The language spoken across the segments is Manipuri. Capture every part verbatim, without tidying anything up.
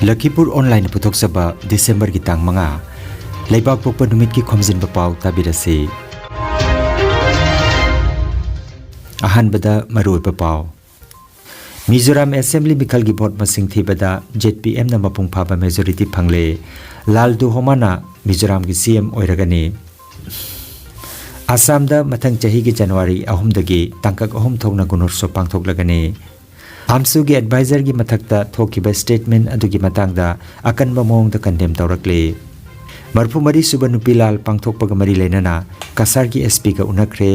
ꯂꯈꯤꯄꯨꯔ ꯑꯣꯟꯂꯥꯏꯟꯅ ꯄꯨꯊꯣꯛꯆꯕ ꯗꯤꯁꯦꯝꯕꯔꯒꯤ ꯇꯥꯡ ꯃꯉꯥ, ꯂꯩꯕꯥꯛꯄꯣꯛꯄ ꯅꯨꯃꯤꯠꯀꯤ ꯈꯣꯝꯖꯤꯟꯕ ꯄꯥꯎ ꯇꯥꯕꯤꯔꯁꯤ꯫ ꯑꯍꯥꯟꯕꯗ ꯃꯔꯨꯑꯣꯏꯕ ꯄꯥꯎ꯫ ꯃꯤꯖꯣꯔꯥꯝ ꯑꯦꯁꯦꯝꯕ꯭ꯂꯤ ꯃꯤꯈꯜꯒꯤ ꯚꯣꯠ ꯃꯁꯤꯡ ꯊꯤꯕꯗ ꯖꯦꯠ ꯄꯤ ꯑꯦꯝꯅ ꯃꯄꯨꯡ ꯐꯥꯕ ꯃꯦꯖꯣꯔꯤꯇꯤ ꯐꯪꯂꯦ꯫ ꯂꯥꯜ ꯗꯨꯍꯣꯃꯥꯅ ꯃꯤꯖꯣꯔꯥꯝꯒꯤ ꯁꯤ ꯑꯦꯝ ꯑꯣꯏꯔꯒꯅꯤ꯫ ꯑꯁꯥꯝꯗ ꯃꯊꯪ ꯆꯍꯤꯒꯤ ꯖꯅꯋꯥꯔꯤ ꯑꯍꯨꯝꯗꯒꯤ ꯇꯥꯡꯀꯛ ꯑꯍꯨꯝ ꯊꯣꯛꯅ ꯒꯨꯅꯣꯠꯁꯣ ꯄꯥꯡꯊꯣꯛꯂꯒꯅꯤ꯫ ꯑꯥꯝꯁꯨꯒꯤ ꯑꯦꯗꯚꯥꯏꯖꯔꯒꯤ ꯃꯊꯛꯇ ꯊꯣꯛꯈꯤꯕ ꯁ꯭ꯇꯦꯠꯃꯦꯟ ꯑꯗꯨꯒꯤ ꯃꯇꯥꯡꯗ ꯑꯀꯟꯕ ꯃꯑꯣꯡꯗ ꯀꯟꯗꯦꯝ ꯇꯧꯔꯛꯂꯤ꯫ ꯃꯔꯤꯐꯨ ꯃꯔꯤ ꯁꯨꯕ ꯅꯨꯄꯤ ꯂꯥꯜ ꯄꯥꯡꯊꯣꯛꯄꯒ ꯃꯔꯤ ꯂꯩꯅꯅ ꯀꯁꯥꯔꯒꯤ ꯑꯦꯁ ꯄꯤꯒ ꯎꯅꯈ꯭ꯔꯦ꯫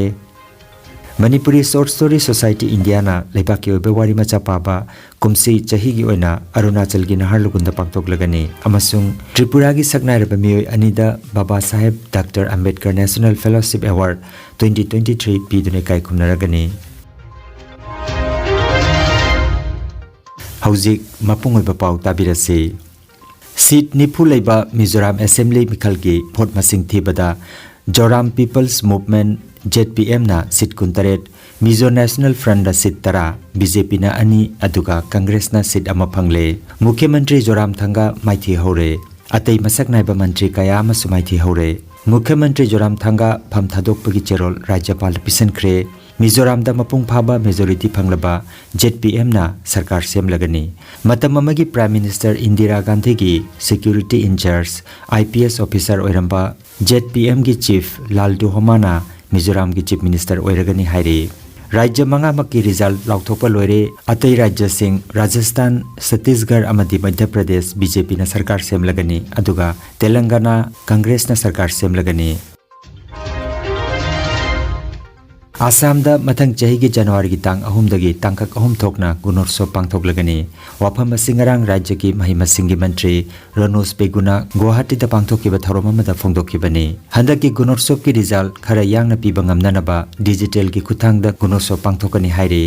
ꯃꯅꯤꯄꯨꯔꯤ ꯁꯣꯔꯠ ꯁ꯭ꯇꯣꯔꯤ ꯁꯣꯁꯥꯏꯇꯤ ꯏꯟꯗꯤꯌꯥꯅ ꯂꯩꯕꯥꯛꯀꯤ ꯑꯣꯏꯕ ꯋꯥꯔꯤ ꯃꯆꯥ ꯄꯥꯕ ꯀꯨꯝꯁꯤ ꯆꯍꯤꯒꯤ ꯑꯣꯏꯅ ꯑꯔꯨꯅꯥꯆꯜꯒꯤ ꯅꯍꯥꯔꯂꯒꯨꯟꯗ ꯄꯥꯡꯊꯣꯛꯂꯒꯅꯤ ꯑꯃꯁꯨꯡ ꯇ꯭ꯔꯤꯄꯨꯔꯥꯒꯤ ꯁꯛꯅꯥꯏꯔꯕ ꯃꯤꯑꯣꯏ ꯑꯅꯤꯗ Baba Saheb doctor Ambedkar national fellowship award twenty twenty-three ꯄꯤꯗꯨꯅ ꯏꯀꯥꯏ ꯈꯨꯝꯅꯔꯒꯅꯤ꯫ ꯍꯧꯖꯤꯛ ꯃꯄꯨꯡ ꯑꯣꯏꯕ ꯄꯥꯎ ꯇꯥꯕꯤꯔꯁꯤ꯫ ꯁꯤꯠ ꯅꯤꯐꯨ ꯂꯩꯕ ꯃꯤꯖꯣꯔꯥꯝ ꯑꯦꯁꯦꯝꯕ꯭ꯂꯤ ꯃꯤꯈꯜꯒꯤ ꯚꯣꯠ ꯃꯁꯤꯡ ꯊꯤꯕꯗ ꯖꯣꯔꯥꯝ ꯄꯤꯄꯜꯁ ꯃꯨꯚꯃꯦꯟꯠ, ꯖꯦꯠ ꯄꯤ ꯑꯦꯝꯅ ꯁꯤꯠ ꯀꯨꯟꯇꯔꯦꯠ, ꯃꯤꯖꯣ ꯅꯦꯁꯅꯦꯜ ꯐ꯭ꯔꯟꯠꯅ ꯁꯤꯠ ꯇꯔꯥ, ꯕꯤ ꯖꯦ ꯄꯤꯅ ꯑꯅꯤ, ꯑꯗꯨꯒ ꯀꯪꯒ꯭ꯔꯦꯁꯅ ꯁꯤꯠ ꯑꯃ ꯐꯪꯂꯦ꯫ ꯃꯨꯈ꯭ꯌ ꯃꯟꯇ꯭ꯔꯤ ꯖꯣꯔꯥꯝ ꯊꯪꯒꯥ ꯃꯥꯏꯊꯤ ꯍꯧꯔꯦ꯫ ꯑꯇꯩ ꯃꯁꯛ ꯅꯥꯏꯕ ꯃꯟꯇ꯭ꯔꯤ ꯀꯌꯥ ꯑꯃꯁꯨ ꯃꯥꯏꯊꯤ ꯍꯧꯔꯦ꯫ ꯃꯨꯈ꯭ꯌ ꯃꯟꯇ꯭ꯔꯤ ꯖꯣꯔꯥꯝ ꯊꯪꯒꯥ ꯐꯝ ꯊꯥꯗꯣꯛꯄꯒꯤ ꯆꯦꯔꯣꯜ ꯔꯥꯖ꯭ꯌꯄꯥꯜꯗ ꯄꯤꯁꯤꯟꯈ꯭ꯔꯦ꯫ ꯃꯤꯖꯣꯔꯥꯝꯗ ꯃꯄꯨꯡ ꯐꯥꯕ ꯃꯦꯖꯣꯔꯤꯇꯤ ꯐꯪꯂꯕ ꯖꯦꯠ ꯄꯤ ꯑꯦꯝꯅ ꯁꯔꯀꯥꯔ ꯁꯦꯝꯂꯒꯅꯤ꯫ ꯃꯇꯝ ꯑꯃꯒꯤ ꯄ꯭ꯔꯥꯏꯝ ꯃꯤꯅꯤꯁꯇꯔ ꯏꯟꯗꯤꯔꯥ ꯒꯥꯟꯙꯤꯒꯤ security in-charge, I P S officer ꯑꯣꯏꯔꯝꯕ ꯖꯦꯠ ꯄꯤ ꯑꯦꯝꯒꯤ ꯆꯤꯐ ꯂꯥꯜ ꯗꯨꯍꯣꯃꯥꯅ ꯃꯤꯖꯣꯔꯥꯝꯒꯤ ꯆꯤꯐ ꯃꯤꯅꯤꯁꯇꯔ ꯑꯣꯏꯔꯒꯅꯤ ꯍꯥꯏꯔꯤ꯫ ꯔꯥꯖ꯭ꯌ ꯃꯉꯥꯃꯛꯀꯤ ꯔꯤꯖꯜꯠ ꯂꯥꯎꯊꯣꯛꯄ ꯂꯣꯏꯔꯦ꯫ ꯑꯇꯩ ꯔꯥꯖ꯭ꯌꯁꯤꯡ ꯔꯥꯖꯁꯊꯥꯟ, ꯁꯠꯇꯤꯁꯒꯔ ꯑꯃꯗꯤ ꯃꯙ꯭ꯌ ꯄ꯭ꯔꯗꯦꯁ ꯕꯤ ꯖꯦ ꯄꯤꯅ ꯁꯔꯀꯥꯔ ꯁꯦꯝꯂꯒꯅꯤ, ꯑꯗꯨꯒ ꯇꯦꯂꯪꯒꯥꯅꯥ ꯀꯪꯒ꯭ꯔꯦꯁꯅ ꯁꯔꯀꯥꯔ ꯁꯦꯝꯂꯒꯅꯤ꯫ ꯑꯁꯥꯝꯗ ꯃꯊꯪ ꯆꯍꯤꯒꯤ ꯖꯅꯋꯥꯔꯤꯒꯤ ꯇꯥꯡ ꯑꯍꯨꯝꯗꯒꯤ ꯇꯥꯡꯀꯛ ꯑꯍꯨꯝ ꯊꯣꯛꯅ ꯒꯨꯅꯣꯠꯁꯣꯕ ꯄꯥꯡꯊꯣꯛꯂꯒꯅꯤ꯫ ꯋꯥꯐꯝ ꯑꯁꯤ ꯉꯔꯥꯡ ꯔꯥꯖ꯭ꯌꯒꯤ ꯃꯍꯩ ꯃꯁꯤꯡꯒꯤ ꯃꯟꯇ꯭ꯔꯤ ꯔꯣꯅꯣꯖ ꯄꯦꯒꯨꯅ ꯒꯨꯋꯥꯍꯥꯇꯤꯗ ꯄꯥꯡꯊꯣꯛꯈꯤꯕ ꯊꯧꯔꯝ ꯑꯃꯗ ꯐꯣꯡꯗꯣꯛꯈꯤꯕꯅꯤ꯫ ꯍꯟꯗꯛꯀꯤ ꯒꯨꯅꯣꯠꯁꯣꯕꯀꯤ ꯔꯤꯖꯜꯠ ꯈꯔ ꯌꯥꯡꯅ ꯄꯤꯕ ꯉꯝꯅꯅꯕ ꯗꯤꯖꯤꯇꯦꯜꯒꯤ ꯈꯨꯠꯊꯥꯡꯗ ꯒꯨꯅꯣꯠꯁꯣꯕ ꯄꯥꯡꯊꯣꯛꯀꯅꯤ ꯍꯥꯏꯔꯤ꯫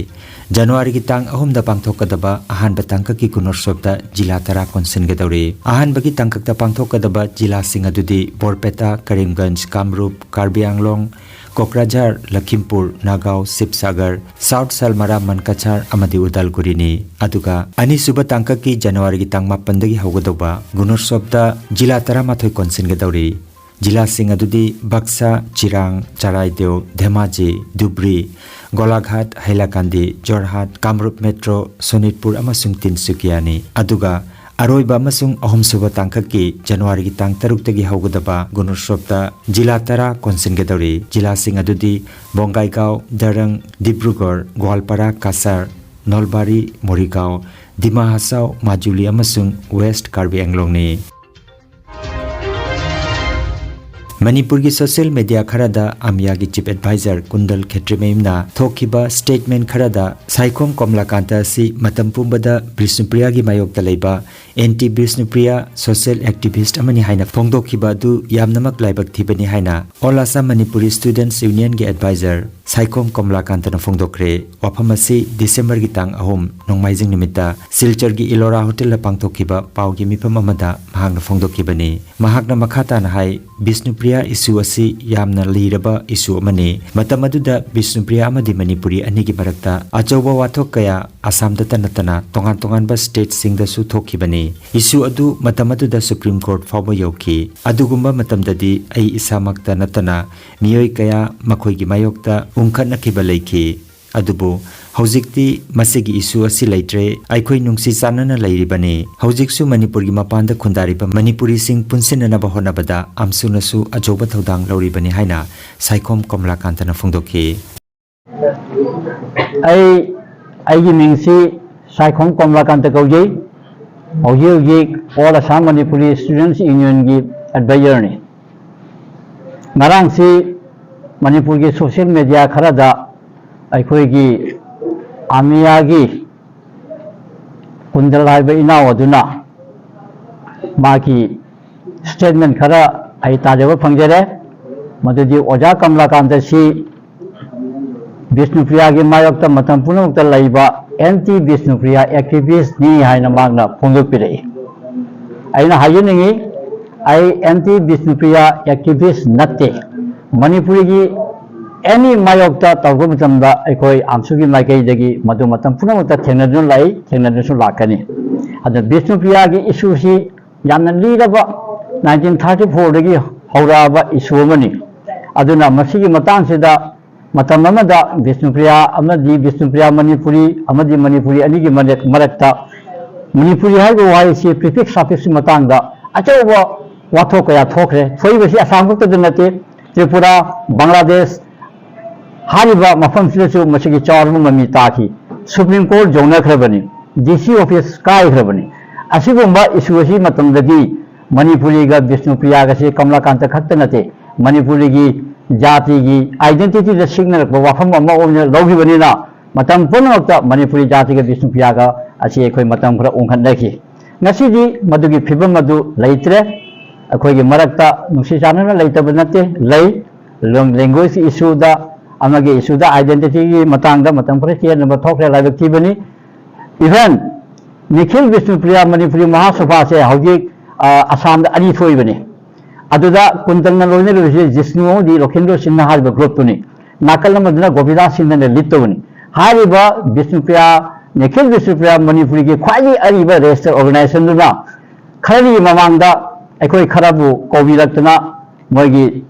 ꯖꯅꯋꯥꯔꯤꯒꯤ ꯇꯥꯡ ꯑꯍꯨꯝꯗ ꯄꯥꯡꯊꯣꯛꯀꯗꯕ ꯑꯍꯥꯟꯕ ꯇꯥꯡꯀꯛꯀꯤ ꯒꯨꯅꯣꯠꯁꯣꯕꯇ ꯖꯤꯂꯥ ꯇꯔꯥ ꯀꯣꯟꯁꯤꯟꯒꯗꯧꯔꯤ꯫ ꯑꯍꯥꯟꯕꯒꯤ ꯇꯥꯡꯀꯛꯇ ꯄꯥꯡꯊꯣꯛꯀꯗꯕ ꯖꯤꯂꯥꯁꯤꯡ ꯑꯗꯨꯗꯤ ꯕꯣꯔꯄꯦꯇꯥ, ꯀꯔꯤꯝꯒꯟꯖ, ꯀꯥꯝꯔꯨꯞ, ꯀꯥꯔꯕꯤ ꯑꯪꯂꯣꯡ, ꯀꯣꯀ꯭ꯔꯥꯖꯥꯔ, ꯂꯈꯤꯝꯄꯨꯔ, ꯅꯥꯒꯥꯎ, ꯁꯤꯕꯁꯥꯒꯔ, ꯁꯥꯎꯠ ꯁꯜꯃꯥꯔꯥ, ꯃꯟꯀꯥꯆꯥꯔ ꯑꯃꯗꯤ ꯎꯗꯥꯜꯒꯨꯔꯤꯅꯤ꯫ ꯑꯗꯨꯒ ꯑꯅꯤꯁꯨꯕ ꯇꯥꯡꯀꯛꯀꯤ ꯖꯅꯋꯥꯔꯤꯒꯤ ꯇꯥꯡ ꯃꯥꯄꯟꯗꯒꯤ ꯍꯧꯒꯗꯧꯕ ꯒꯨꯅꯣꯠꯁꯣꯕꯇ ꯖꯤꯂꯥ ꯇꯔꯥꯃꯥꯊꯣꯏ ꯀꯣꯟꯁꯤꯟꯒꯗꯧꯔꯤ꯫ ꯖꯤꯂꯥꯁꯤꯡ ꯑꯗꯨꯗꯤ ꯕꯛꯁꯥ, ꯆꯤꯔꯥꯡ, ꯆꯔꯥꯏꯗꯦꯎ, ꯙꯦꯃꯥꯖꯤ, ꯙꯨꯕ꯭ꯔꯤ, ꯒꯣꯂꯥꯘꯥꯠ, ꯍꯩꯂꯥꯀꯥꯟꯗꯤ, ꯖꯣꯔꯍꯥꯠ, ꯀꯥꯃꯔꯨꯞ ꯃꯦꯇ꯭ꯔꯣ, ꯁꯣꯅꯤꯠꯄꯨꯔ ꯑꯃꯁꯨꯡ ꯇꯤꯟꯁꯨꯀꯤꯌꯥꯅꯤ꯫ ꯑꯗꯨꯒ ꯑꯔꯣꯏꯕ ꯑꯃꯁꯨꯡ ꯑꯍꯨꯝꯁꯨꯕ ꯇꯥꯡꯀꯛꯀꯤ ꯖꯅꯋꯥꯔꯤꯒꯤ ꯇꯥꯡ ꯇꯔꯨꯛꯇꯒꯤ ꯍꯧꯒꯗꯕ ꯒꯨꯅꯣꯠꯁꯣꯕꯇ ꯖꯤꯂꯥ ꯇꯔꯥ ꯀꯣꯟꯁꯤꯟꯒꯗꯧꯔꯤ꯫ ꯖꯤꯂꯥꯁꯤꯡ ꯑꯗꯨꯗꯤ ꯕꯣꯡꯒꯥꯏꯒꯥꯎ, ꯗꯔꯪ, ꯗꯤꯕ꯭ꯔꯨꯒꯔ, ꯒꯣꯋꯥꯜꯄꯥꯔꯥ, ꯀꯁꯥꯔ, ꯅꯣꯜꯕꯥꯔꯤ, ꯃꯣꯔꯤꯒꯥꯎ, ꯗꯤꯃꯥ ꯍꯁꯥꯎ, ꯃꯥꯖꯨꯂꯤ ꯑꯃꯁꯨꯡ ꯋꯦꯁ꯭ꯠ ꯀꯥꯔꯕꯤ ꯑꯪꯂꯣꯡꯅꯤ꯫ ꯃꯅꯤꯄꯨꯔꯒꯤ ꯁꯣꯁꯤꯌꯦꯜ ꯃꯦꯗꯤꯌꯥ ꯈꯔꯗ ꯑꯃꯤꯌꯥꯒꯤ ꯆꯤꯐ ꯑꯦꯗꯚꯥꯏꯖꯔ ꯀꯨꯟꯗꯜ ꯈꯦꯇ꯭ꯔꯤꯃꯌꯨꯝꯅ ꯊꯣꯛꯈꯤꯕ ꯁ꯭ꯇꯦꯠꯃꯦꯟ ꯈꯔꯗ ꯁꯥꯏꯈꯣꯝ ꯀꯣꯝꯂꯥꯀꯥꯟꯇ ꯑꯁꯤ ꯃꯇꯝ ꯄꯨꯝꯕꯗ ꯕꯤꯁꯅꯨꯄ꯭ꯔꯤꯌꯥꯒꯤ ꯃꯥꯌꯣꯛꯇ ꯂꯩꯕ ꯑꯦꯟꯇꯤ ꯕꯤꯁꯅꯨꯄ꯭ꯔꯤꯌꯥ ꯁꯣꯁꯤꯌꯦꯜ ꯑꯦꯛꯇꯤꯚꯤꯁ꯭ꯠ ꯑꯃꯅꯤ ꯍꯥꯏꯅ ꯐꯣꯡꯗꯣꯛꯈꯤꯕ ꯑꯗꯨ ꯌꯥꯝꯅꯃꯛ ꯂꯥꯏꯕꯛ ꯊꯤꯕꯅꯤ ꯍꯥꯏꯅ All Assam Manipuri Students Unionꯒꯤ ꯑꯦꯗꯚꯥꯏꯖꯔ ꯁꯥꯏꯈꯣꯝ ꯀꯣꯝꯂꯥꯀꯥꯟꯇꯅ ꯐꯣꯡꯗꯣꯛꯈ꯭ꯔꯦ꯫ ꯋꯥꯐꯝ ꯑꯁꯤ ꯗꯤꯁꯦꯝꯕꯔꯒꯤ ꯇꯥꯡ ꯑꯍꯨꯝ, ꯅꯣꯡꯃꯥꯏꯖꯤꯡ ꯅꯨꯃꯤꯠꯇ ꯁꯤꯜꯆꯔꯒꯤ ꯏꯂꯣꯔꯥ ꯍꯣꯇꯦꯜꯗ ꯄꯥꯡꯊꯣꯛꯈꯤꯕ ꯄꯥꯎꯒꯤ ꯃꯤꯐꯝ ꯑꯃꯗ ꯃꯍꯥꯛꯅ ꯐꯣꯡꯗꯣꯛꯈꯤꯕꯅꯤ꯫ ꯃꯍꯥꯛꯅ ꯃꯈꯥ ꯇꯥꯅ ꯍꯥꯏ, ꯕꯤꯁꯅꯨꯄ꯭ꯔꯤꯌꯥ ꯏꯁꯨ ꯑꯁꯤ ꯌꯥꯝꯅ ꯂꯤꯔꯕ ꯏꯁꯨ ꯑꯃꯅꯤ꯫ ꯃꯇꯝ ꯑꯗꯨꯗ ꯕꯤꯁꯅꯨꯄ꯭ꯔꯤꯌꯥ ꯑꯃꯗꯤ ꯃꯅꯤꯄꯨꯔꯤ ꯑꯅꯤꯒꯤ ꯃꯔꯛꯇ ꯑꯆꯧꯕ ꯋꯥꯊꯣꯛ ꯀꯌꯥ ꯑꯁꯥꯝꯗꯇ ꯅꯠꯇꯅ ꯇꯣꯉꯥꯟ ꯇꯣꯉꯥꯟꯕ ꯁ꯭ꯇꯦꯠꯁꯤꯡꯗꯁꯨ ꯊꯣꯛꯈꯤꯕꯅꯤ꯫ ꯏꯁꯨ ꯑꯗꯨ ꯃꯇꯝ ꯑꯗꯨꯗ ꯁꯨꯄ꯭ꯔꯤꯝ ꯀꯣꯔꯠ ꯐꯥꯎꯕ ꯌꯧꯈꯤ꯫ ꯑꯗꯨꯒꯨꯝꯕ ꯃꯇꯝꯗꯗꯤ ꯑꯩ ꯏꯁꯥꯃꯛꯇ ꯅꯠꯇꯅ ꯃꯤꯑꯣꯏ ꯀꯌꯥ ꯃꯈꯣꯏꯒꯤ ꯃꯥꯌꯣꯛꯇ ꯎꯪꯈꯠꯅꯈꯤꯕ ꯂꯩꯈꯤ꯫ ꯑꯗꯨꯕꯨ ꯍꯧꯖꯤꯛꯇꯤ ꯃꯁꯤꯒꯤ ꯏꯁꯨ ꯑꯁꯤ ꯂꯩꯇ꯭ꯔꯦ꯫ ꯑꯩꯈꯣꯏ ꯅꯨꯡꯁꯤ ꯆꯥꯟꯅꯅ ꯂꯩꯔꯤꯕꯅꯤ꯫ ꯍꯧꯖꯤꯛꯁꯨ ꯃꯅꯤꯄꯨꯔꯒꯤ ꯃꯄꯥꯟꯗ ꯈꯨꯟꯗꯥꯔꯤꯕ ꯃꯅꯤꯄꯨꯔꯤꯁꯤꯡ ꯄꯨꯟꯁꯤꯟꯅꯅꯕ ꯍꯣꯠꯅꯕꯗ ꯑꯝꯁꯨꯅꯁꯨ ꯑꯆꯧꯕ ꯊꯧꯗꯥꯡ ꯂꯧꯔꯤꯕꯅꯤ ꯍꯥꯏꯅ ꯁꯥꯏꯈꯣꯝ ꯀꯣꯝꯂꯥꯀꯥꯟꯇꯅ ꯐꯣꯡꯗꯣꯛꯈꯤ꯫ ꯑꯩ, ꯑꯩꯒꯤ ꯃꯤꯡꯁꯤ ꯁꯥꯏꯈꯣꯝ ꯀꯣꯝꯂꯥꯀꯥꯟꯇ ꯀꯧꯖꯩ꯫ ꯍꯧꯖꯤꯛ ꯍꯧꯖꯤꯛ All Assam Manipuri Students Unionꯒꯤ ꯑꯦꯗꯚꯥꯏꯖꯔꯅꯤ꯫ ꯉꯔꯥꯡꯁꯤ ꯃꯅꯤꯄꯨꯔꯒꯤ ꯁꯣꯁꯤꯌꯦꯜ ꯃꯦꯗꯤꯌꯥ ꯈꯔꯗ ꯑꯩꯈꯣꯏꯒꯤ ꯑꯃꯤꯌꯥꯒꯤ ꯀꯨꯟꯗꯜ ꯍꯥꯏꯕ ꯏꯅꯥꯎ ꯑꯗꯨꯅ ꯃꯥꯒꯤ ꯁ꯭ꯇꯦꯠꯃꯦꯟ ꯈꯔ ꯑꯩ ꯇꯥꯖꯕ ꯐꯪꯖꯔꯦ꯫ ꯃꯗꯨꯗꯤ ꯑꯣꯖꯥ ꯀꯃꯂꯥꯀꯥꯟꯇꯁꯤ ꯕꯤꯁꯅꯨꯄ꯭ꯔꯤꯌꯥꯒꯤ ꯃꯥꯌꯣꯛꯇ ꯃꯇꯝ ꯄꯨꯝꯅꯃꯛꯇ ꯂꯩꯕ ꯑꯦꯟꯇꯤ ꯕꯤꯁꯅꯨꯄ꯭ꯔꯤꯌꯥ ꯑꯦꯛꯇꯤꯚꯤꯁ꯭ꯠꯅꯤ ꯍꯥꯏꯅ ꯃꯍꯥꯛꯅ ꯐꯣꯡꯗꯣꯛꯄꯤꯔꯛꯏ꯫ ꯑꯩꯅ ꯍꯥꯏꯖꯅꯤꯡꯉꯤ, ꯑꯩ ꯑꯦꯟꯇꯤ ꯕꯤꯁꯅꯨꯄ꯭ꯔꯤꯌꯥ ꯑꯦꯛꯇꯤꯚꯤꯁ꯭ꯠ ꯅꯠꯇꯦ꯫ ꯃꯅꯤꯄꯨꯔꯤꯒꯤ ꯑꯦꯅꯤ ꯃꯥꯌꯣꯛꯇ ꯇꯧꯔꯛꯄ ꯃꯇꯝꯗ ꯑꯩꯈꯣꯏ ꯑꯝꯁꯨꯒꯤ ꯃꯥꯏꯀꯩꯗꯒꯤ ꯃꯗꯨ ꯃꯇꯝ ꯄꯨꯝꯅꯃꯛꯇ ꯊꯦꯡꯅꯗꯨꯅ ꯂꯥꯛꯏ, ꯊꯦꯡꯅꯗꯨꯅꯁꯨ ꯂꯥꯛꯀꯅꯤ꯫ ꯑꯗꯨꯅ ꯕꯤꯁꯅꯨꯄ꯭ꯔꯤꯌꯥꯒꯤ ꯏꯁꯨꯁꯤ ꯌꯥꯝꯅ ꯂꯤꯔꯕ, ꯅꯥꯏꯟꯇꯤꯟ ꯊꯥꯔꯇꯤ ꯐꯣꯔꯗꯒꯤ ꯍꯧꯔꯛꯑꯕ ꯏꯁꯨ ꯑꯃꯅꯤ꯫ ꯑꯗꯨꯅ ꯃꯁꯤꯒꯤ ꯃꯇꯥꯡꯁꯤꯗ ꯃꯇꯝ ꯑꯃꯗ ꯕꯤꯁꯅꯨꯄ꯭ꯔꯤꯌꯥ ꯑꯃꯗꯤ ꯕꯤꯁꯅꯨꯄ꯭ꯔꯤꯌꯥ ꯃꯅꯤꯄꯨꯔꯤ ꯑꯃꯗꯤ ꯃꯅꯤꯄꯨꯔꯤ ꯑꯅꯤꯒꯤ ꯃꯔꯛ-, ꯃꯔꯛꯇ ꯃꯅꯤꯄꯨꯔꯤ ꯍꯥꯏꯕ ꯋꯥꯍꯩꯁꯤ prefix suffixꯀꯤ ꯃꯇꯥꯡꯗ ꯑꯆꯧꯕ ꯋꯥꯊꯣꯛ ꯀꯌꯥ ꯊꯣꯛꯈ꯭ꯔꯦ꯫ ꯊꯣꯛꯏꯕꯁꯤ ꯑꯁꯥꯝ ꯈꯛꯇꯗ ꯅꯠꯇꯦ, ꯇ꯭ꯔꯤꯄꯨꯔꯥ, ꯕꯪꯒ꯭ꯂꯥꯗꯦꯁ ꯍꯥꯏꯔꯤꯕ ꯃꯐꯝꯁꯤꯗꯁꯨ ꯃꯁꯤꯒꯤ ꯆꯥꯎꯔꯕ ꯃꯃꯤ ꯇꯥꯈꯤ꯫ Supreme Court ꯌꯧꯅꯈ꯭ꯔꯕꯅꯤ, D C office ꯀꯥꯏꯈ꯭ꯔꯕꯅꯤ꯫ ꯑꯁꯤꯒꯨꯝꯕ ꯏꯁꯨ ꯑꯁꯤ ꯃꯇꯝꯗꯗꯤ ꯃꯅꯤꯄꯨꯔꯤꯒ ꯕꯤꯁꯅꯨꯄ꯭ꯔꯤꯌꯥꯒꯁꯤ ꯀꯃꯂꯥꯀꯥꯟꯇ ꯈꯛꯇ ꯅꯠꯇꯦ, ꯃꯅꯤꯄꯨꯔꯤꯒꯤ ꯖꯥꯇꯤꯒꯤ identityꯗ ꯁꯤꯡꯅꯔꯛꯄ ꯋꯥꯐꯝ ꯑꯃ ꯑꯣꯏꯅ ꯂꯧꯈꯤꯕꯅꯤꯅ, ꯃꯇꯝ ꯄꯨꯝꯅꯃꯛꯇ ꯃꯅꯤꯄꯨꯔꯤ ꯖꯥꯇꯤꯒ ꯕꯤꯁꯅꯨꯄ꯭ꯔꯤꯌꯥꯒ ꯑꯁꯤ ꯑꯩꯈꯣꯏ ꯃꯇꯝ ꯈꯔ ꯎꯪꯍꯟꯅꯈꯤ꯫ ꯉꯁꯤꯗꯤ ꯃꯗꯨꯒꯤ ꯐꯤꯕꯝ ꯑꯗꯨ ꯂꯩꯇ꯭ꯔꯦ꯫ ꯑꯩꯈꯣꯏꯒꯤ ꯃꯔꯛꯇ ꯅꯨꯡꯁꯤ ꯆꯥꯟꯅꯅ ꯂꯩꯇꯕ ꯅꯠꯇꯦ, ꯂꯩ꯫ Language issueꯗ, ꯑꯃꯒꯤ issueꯗ, identityꯒꯤ ꯃꯇꯥꯡꯗ ꯃꯇꯝ ꯈꯔ ꯆꯦꯟꯅꯕ ꯊꯣꯛꯈ꯭ꯔꯦ, ꯂꯥꯏꯕꯛ ꯊꯤꯕꯅꯤ꯫ Even ꯅꯤꯈꯤꯜ ꯕꯤꯁꯅꯨꯄ꯭ꯔꯤꯌꯥ ꯃꯅꯤꯄꯨꯔꯤ ꯃꯍꯥꯁꯚꯥꯁꯦ ꯍꯧꯖꯤꯛ, ꯑ, ꯑꯁꯥꯝꯗ ꯑꯅꯤ ꯊꯣꯛꯏꯕꯅꯤ꯫ ꯑꯗꯨꯗ ꯀꯨꯟꯇꯜꯅ ꯂꯣꯏꯅꯔꯤꯕꯁꯤ ꯖꯤꯁꯅꯨ ꯑꯃꯗꯤ ꯂꯣꯀꯦꯟꯗ꯭ꯔꯣ ꯁꯤꯡꯍ ꯍꯥꯏꯔꯤꯕ groupꯇꯨꯅꯤ꯫ ꯅꯥꯀꯜ ꯑꯃꯗꯨꯅ ꯒꯣꯄꯤꯅꯥꯊ ꯁꯤꯡꯍꯅ lead ꯇꯧꯕꯅꯤ꯫ ꯍꯥꯏꯔꯤꯕ ꯕꯤꯁꯅꯨꯄ꯭ꯔꯤꯌꯥ, ꯅꯤꯈꯤꯜ ꯕꯤꯁꯅꯨꯄ꯭ꯔꯤꯌꯥ ꯃꯅꯤꯄꯨꯔꯤꯒꯤ ꯈ꯭ꯋꯥꯏꯗꯒꯤ ꯑꯔꯤꯕ register organizationꯗꯨꯅ ꯈꯔꯒꯤ ꯃꯃꯥꯡꯗ ꯑꯩꯈꯣꯏ ꯈꯔꯕꯨ ꯀꯧꯕꯤꯔꯛꯇꯅ ꯃꯣꯏꯒꯤ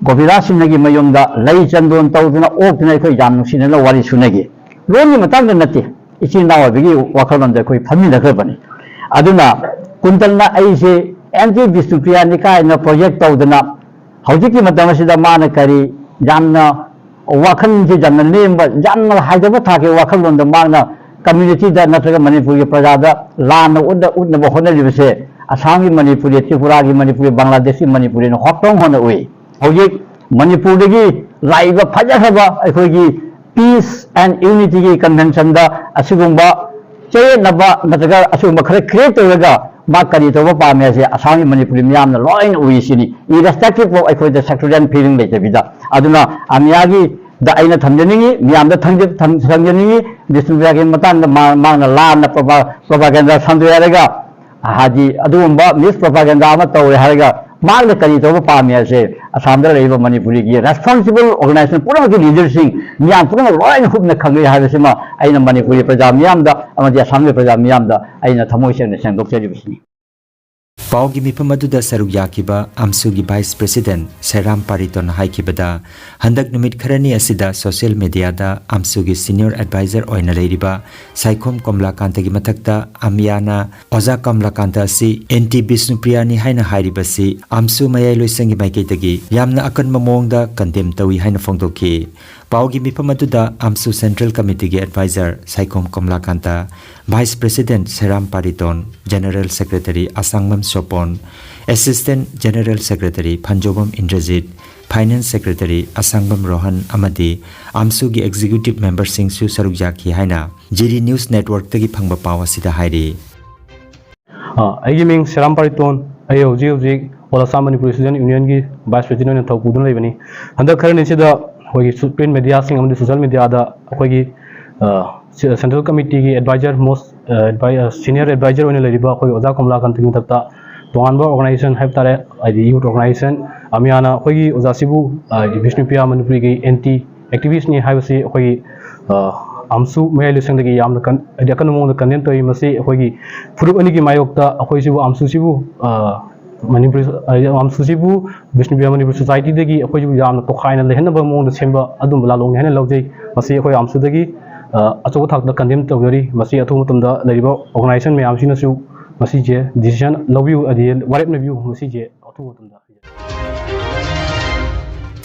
ꯒꯣꯄꯤꯅꯥꯊ ꯁꯤꯡꯍꯒꯤ ꯃꯌꯨꯝꯗ ꯂꯩ ꯆꯟꯗꯣꯟ ꯇꯧꯗꯨꯅ ꯑꯣꯛꯇꯨꯅ ꯑꯩꯈꯣꯏ ꯌꯥꯝ ꯅꯨꯡꯁꯤꯅꯅ ꯋꯥꯔꯤ ꯁꯨꯅꯈꯤ꯫ ꯂꯣꯟꯒꯤ ꯃꯇꯥꯡꯗ ꯅꯠꯇꯦ, ꯏꯆꯤꯟ ꯏꯅꯥꯎ ꯑꯣꯏꯕꯒꯤ ꯋꯥꯈꯜꯂꯣꯟꯗ ꯑꯩꯈꯣꯏ ꯐꯝꯃꯤꯟꯅꯈ꯭ꯔꯕꯅꯤ꯫ ꯑꯗꯨꯅ ꯀꯨꯟꯇꯜꯅ ꯑꯩꯁꯦ anti ꯕꯤꯁꯅꯨꯄ꯭ꯔꯤꯌꯥꯅꯤ ꯀꯥꯏꯅ project ꯇꯧꯗꯅ ꯍꯧꯖꯤꯛꯀꯤ ꯃꯇꯝ ꯑꯁꯤꯗ ꯃꯥꯅ ꯀꯔꯤ ꯌꯥꯝꯅ ꯋꯥꯈꯜꯁꯦ ꯌꯥꯝꯅ ꯅꯦꯝꯕ, ꯌꯥꯝꯅ ꯍꯥꯏꯗꯕ ꯊꯥꯛꯀꯤ ꯋꯥꯈꯜꯂꯣꯟꯗ ꯃꯥꯅ communityꯗ ꯅꯠꯇ꯭ꯔꯒ ꯃꯅꯤꯄꯨꯔꯒꯤ ꯄ꯭ꯔꯖꯥꯗ ꯂꯥꯟꯅ ꯎꯠꯅ-, ꯎꯠꯅꯕ ꯍꯣꯠꯅꯔꯤꯕꯁꯦ ꯑꯁꯥꯝꯒꯤ ꯃꯅꯤꯄꯨꯔꯤ, ꯇ꯭ꯔꯤꯄꯨꯔꯥꯒꯤ ꯃꯅꯤꯄꯨꯔꯤ, ꯕꯪꯒ꯭ꯂꯥꯗꯦꯁꯀꯤ ꯃꯅꯤꯄꯨꯔꯤꯅ ꯍꯣꯠꯇꯣꯡ ꯍꯣꯠꯅ ꯎꯏ꯫ ꯍꯧꯖꯤꯛ ꯃꯅꯤꯄꯨꯔꯗꯒꯤ ꯂꯥꯛꯏꯕ ꯐꯖꯈ꯭ꯔꯕ ꯑꯩꯈꯣꯏꯒꯤ peace and unityꯒꯤ conventionꯗ ꯑꯁꯤꯒꯨꯝꯕ ꯆꯌꯦꯠꯅꯕ ꯅꯠꯇ꯭ꯔꯒ ꯑꯁꯤꯒꯨꯝꯕ ꯈꯔ create ꯇꯧꯔꯒ ꯃꯥ ꯀꯔꯤ ꯇꯧꯕ ꯄꯥꯝꯃꯦ ꯍꯥꯏꯁꯦ ꯑꯁꯥꯝꯒꯤ ꯃꯅꯤꯄꯨꯔꯤ ꯃꯤꯌꯥꯝꯅ ꯂꯣꯏꯅ ꯎꯔꯤꯁꯤꯅꯤ, irrespective of ꯑꯩꯈꯣꯏꯗ sectarian feeling ꯂꯩꯇꯕꯤꯗ꯫ ꯑꯗꯨꯅ ꯑꯃꯤꯌꯥꯒꯤꯗ ꯑꯩꯅ ꯊꯝꯖꯅꯤꯡꯉꯤ, ꯃꯤꯌꯥꯝꯗ ꯊꯝꯖ-, ꯊꯝ-, ꯊꯝꯖꯅꯤꯡꯉꯤ, ꯕꯤꯁꯅꯨꯄ꯭ꯔꯤꯌꯥꯒꯤ ꯃꯇꯥꯡꯗ ꯃꯥ-, ꯃꯥꯅ ꯂꯥꯟꯅ ꯄ꯭ꯔꯣꯄꯥ-, propaganda ꯁꯟꯗꯣꯛꯑꯦ ꯍꯥꯏꯔꯒ, ꯍꯥꯏꯗꯤ ꯑꯗꯨꯒꯨꯝꯕ mispropaganda ꯑꯃ ꯇꯧꯔꯦ ꯍꯥꯏꯔꯒ ꯃꯍꯥꯛꯅ ꯀꯔꯤ ꯇꯧꯕ ꯄꯥꯝꯃꯤ ꯍꯥꯏꯕꯁꯦ ꯑꯁꯥꯝꯗ ꯂꯩꯔꯤꯕ ꯃꯅꯤꯄꯨꯔꯤꯒꯤ responsible organization ꯄꯨꯝꯅꯃꯛꯀꯤ leaderꯁꯤꯡ, ꯃꯤꯌꯥꯝ ꯄꯨꯝꯅꯃꯛ ꯂꯣꯏꯅ ꯍꯨꯞꯅ ꯈꯪꯅꯩ ꯍꯥꯏꯕꯁꯤꯃ ꯑꯩꯅ ꯃꯅꯤꯄꯨꯔꯤ ꯄ꯭ꯔꯖꯥ ꯃꯤꯌꯥꯝꯗ ꯑꯃꯗꯤ ꯑꯁꯥꯝꯒꯤ ꯄ꯭ꯔꯖꯥ ꯃꯤꯌꯥꯝꯗ ꯑꯩꯅ ꯊꯃꯣꯏ ꯁꯦꯡꯅ ꯁꯦꯡꯗꯣꯛꯆꯔꯤꯕꯁꯤꯅꯤ꯫ ꯄꯥꯎꯒꯤ ꯃꯤꯐꯝ ꯑꯗꯨꯗ ꯁꯔꯨꯛ ꯌꯥꯈꯤꯕ ꯑꯝꯁꯨꯒꯤ Vice President ꯁꯩꯔꯥꯝ ꯄꯥꯔꯤꯇꯣꯟꯅ ꯍꯥꯏꯈꯤꯕꯗ, ꯍꯟꯗꯛ ꯅꯨꯃꯤꯠ ꯈꯔꯅꯤ ꯑꯁꯤꯗ social mediaꯗ ꯑꯝꯁꯨꯒꯤ senior advisor ꯑꯣꯏꯅ ꯂꯩꯔꯤꯕ ꯁꯥꯏꯈꯣꯝ ꯀꯣꯝꯂꯥꯀꯥꯟꯇꯒꯤ ꯃꯊꯛꯇ ꯑꯃꯤꯌꯥꯅ ꯑꯣꯖꯥ ꯀꯣꯝꯂꯥꯀꯥꯟꯇ ꯑꯁꯤ anti ꯕꯤꯁꯅꯨꯄ꯭ꯔꯤꯌꯥꯅꯤ ꯍꯥꯏꯅ ꯍꯥꯏꯔꯤꯕꯁꯤ ꯑꯝꯁꯨ ꯃꯌꯥꯏꯂꯣꯏꯁꯪꯒꯤ ꯃꯥꯏꯀꯩꯗꯒꯤ ꯌꯥꯝꯅ ꯑꯀꯟꯕ ꯃꯑꯣꯡꯗ condemn ꯇꯧꯏ ꯍꯥꯏꯅ ꯐꯣꯡꯗꯣꯛꯈꯤ꯫ ꯄꯥꯎꯒꯤ ꯃꯤꯐꯝ ꯑꯗꯨꯗ ꯑꯝꯁꯨ Central Committeeꯒꯤ advisor Saikhom ꯀꯣꯝꯂꯥꯀꯥꯟꯇ, Vice President ꯁꯩꯔꯥꯝ ꯄꯥꯔꯤꯇꯣꯟ, General Secretary ꯑꯁꯥꯡꯕꯝ ꯁꯣꯄꯣꯟ, Assistant General Secretary ꯐꯟꯖꯣꯕꯝ Indrajit, Finance Secretary ꯑꯁꯥꯡꯕꯝ Rohan ꯑꯃꯗꯤ ꯑꯝꯁꯨꯒꯤ executive memberꯁꯤꯡꯁꯨ ꯁꯔꯨꯛ ꯌꯥꯈꯤ ꯍꯥꯏꯅ ꯖꯤꯔꯤ News Networkꯇꯒꯤ ꯐꯪꯕ ꯄꯥꯎ ꯑꯁꯤꯗ ꯍꯥꯏꯔꯤ꯫ ꯑ, ꯑꯩꯒꯤ ꯃꯤꯡ ꯁꯦꯔꯥꯝ ꯄꯥꯔꯤꯇꯣꯟ꯫ ꯑꯩ ꯍꯧꯖꯤꯛ ꯍꯧꯖꯤꯛ All Assam Manipuri Student Unionꯒꯤ Vice President ꯑꯣꯏꯅ ꯊꯧ ꯄꯨꯗꯨꯅ ꯂꯩꯕꯅꯤ꯫ ꯍꯟꯗꯛ ꯈꯔꯅꯤꯁꯤꯗ ꯑꯩꯈꯣꯏꯒꯤ ꯁꯨ-, print mediaꯁꯤꯡ ꯑꯃꯗꯤ social mediaꯗ ꯑꯩꯈꯣꯏꯒꯤ, ꯑ, ꯁꯦ-, Central Committeeꯒꯤ advisor most, ꯑ, advi-, ꯑ, senior advisor ꯑꯣꯏꯅ ꯂꯩꯔꯤꯕ ꯑꯩꯈꯣꯏ ꯑꯣꯖꯥ ꯀꯃꯂꯥꯀꯥꯟꯇꯒꯤ ꯃꯊꯛꯇ ꯇꯣꯉꯥꯟꯕ organization ꯍꯥꯏꯕ ꯇꯥꯔꯦ, ꯍꯥꯏꯗꯤ youth organization ꯑꯃꯤꯌꯥꯅ ꯑꯩꯈꯣꯏꯒꯤ ꯑꯣꯖꯥꯁꯤꯕꯨ, ꯑ, ꯍꯥꯏꯗꯤ ꯕꯤꯁꯅꯨꯄ꯭ꯔꯤꯌꯥ ꯃꯅꯤꯄꯨꯔꯤꯒꯤ anti activistꯅꯤ ꯍꯥꯏꯕꯁꯤ ꯑꯩꯈꯣꯏꯒꯤ, ꯑ, ꯑꯝꯁꯨ ꯃꯌꯥꯏ ꯂꯣꯏꯁꯪꯗꯒꯤ ꯌꯥꯝꯅ ꯀꯟ-, ꯍꯥꯏꯗꯤ ꯑꯀꯟꯕ ꯃꯑꯣꯡꯗ condemn ꯇꯧꯏ꯫ ꯃꯁꯤ ꯑꯩꯈꯣꯏꯒꯤ ꯐꯨꯔꯨꯞ ꯑꯅꯤꯒꯤ ꯃꯥꯌꯣꯛꯇ ꯑꯩꯈꯣꯏꯁꯤꯕꯨ ꯑꯝꯁꯨꯁꯤꯕꯨ, ꯑ, ꯃꯅꯤꯄꯨꯔꯤ, ꯍꯥꯏꯗꯤ ꯑꯝꯁꯨꯁꯤꯕꯨ ꯕꯤꯁꯅꯨꯄ꯭ꯔꯤꯌꯥ ꯃꯅꯤꯄꯨꯔ societyꯗꯒꯤ ꯑꯩꯈꯣꯏꯁꯤꯕꯨ ꯌꯥꯝꯅ ꯇꯣꯈꯥꯏꯅ ꯂꯩꯍꯟꯅꯕ ꯃꯑꯣꯡꯗ ꯁꯦꯝꯕ ꯑꯗꯨꯝꯕ ꯂꯥꯂꯣꯡꯅꯤ ꯍꯥꯏꯅ ꯂꯧꯖꯩ꯫ ꯃꯁꯤ ꯑꯩꯈꯣꯏ ꯑꯝꯁꯨꯗꯒꯤ, ꯑ, ꯑꯆꯧꯕ ꯊꯥꯛꯇ condemn ꯇꯧꯖꯔꯤ꯫ ꯃꯁꯤ ꯑꯊꯨꯕ ꯃꯇꯝꯗ ꯂꯩꯔꯤꯕ organization ꯃꯌꯥꯝꯁꯤꯅꯁꯨ ꯃꯁꯤꯁꯦ decision ꯂꯧꯕꯤꯌꯨ, ꯍꯥꯏꯗꯤ ꯋꯥꯔꯦꯞ ꯂꯧꯕꯤꯌꯨ꯫ ꯃꯁꯤꯁꯦ ꯑꯊꯨꯕ ꯃꯇꯝꯗ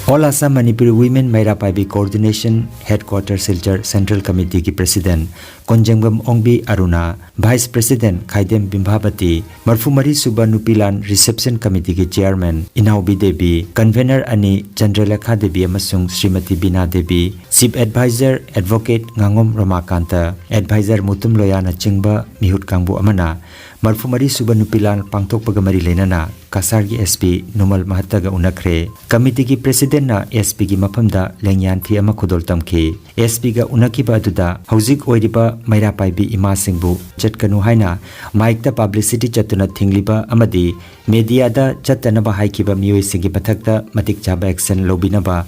All Assam Manipuri Women ꯃꯩꯔꯥ ꯄꯥꯏꯕꯤ Coordination Headquarter Silchar Central Committeeꯒꯤ President ꯀꯣꯟꯖꯦꯡꯕꯝ ꯑꯣꯡꯕꯤ ꯑꯔꯨꯅꯥ, Vice President ꯈꯥꯏꯗꯦꯝ ꯕꯤꯝꯚꯥꯕꯇꯤ, ꯃꯔꯐꯨ ꯃꯔꯤ ꯁꯨꯕ ꯅꯨꯄꯤꯂꯥꯟ Reception Committeeꯒꯤ Chairman ꯏꯅꯥꯎꯕꯤ ꯗꯦꯕꯤ, Convener ꯑꯅꯤ ꯆꯟꯗ꯭ꯔꯂꯦꯈꯥ ꯗꯦꯕꯤ ꯑꯃꯁꯨꯡ ꯁ꯭ꯔꯤꯃꯇꯤ ꯕꯤꯅꯥ Devi, Chief Advisor Advocate ꯉꯥꯉꯣꯝ ꯔꯃꯥꯀꯥꯟꯇ, Advisor Mutum ꯂꯣꯌꯥꯅꯆꯤꯡꯕ ꯃꯤꯍꯨꯠ ꯀꯥꯡꯕꯨ ꯑꯃꯅ ꯃꯔꯐꯨ ꯃꯔꯤ ꯁꯨꯕ ꯅꯨꯄꯤꯂꯥꯟ ꯄꯥꯡꯊꯣꯛꯄꯒ ꯃꯔꯤ ꯂꯩꯅꯅ ꯀꯁꯥꯔꯒꯤ S P ꯅꯨꯃꯜ ꯃꯍꯠꯇꯒ ꯎꯅꯈ꯭ꯔꯦ꯫ ꯀꯃꯤꯇꯤꯒꯤ ꯄ꯭ꯔꯦꯁꯤꯗꯦꯟꯠꯅ S P ꯒꯤ ꯃꯐꯝꯗ ꯂꯦꯡꯌꯥꯟ ꯐꯤ ꯑꯃ ꯈꯨꯗꯣꯜ ꯇꯝꯈꯤ꯫ S P ꯒ ꯎꯅꯈꯤꯕ ꯑꯗꯨꯗ ꯍꯧꯖꯤꯛ ꯑꯣꯏꯔꯤꯕ ꯃꯩꯔꯥ ꯄꯥꯏꯕꯤ ꯏꯃꯥꯁꯤꯡꯕꯨ ꯆꯠꯀꯅꯨ ꯍꯥꯏꯅ ꯃꯥꯏꯛꯇ ꯄꯕ꯭ꯂꯤꯁꯤꯇꯤ ꯆꯠꯇꯨꯅ ꯊꯤꯡꯂꯤꯕ ꯑꯃꯗꯤ ꯃꯦꯗꯤꯌꯥꯗ ꯆꯠꯇꯅꯕ ꯍꯥꯏꯈꯤꯕ ꯃꯤꯑꯣꯏꯁꯤꯡꯒꯤ ꯃꯊꯛꯇ ꯃꯇꯤꯛ ꯆꯥꯕ ꯑꯦꯛꯁꯟ ꯂꯧꯕꯤꯅꯕ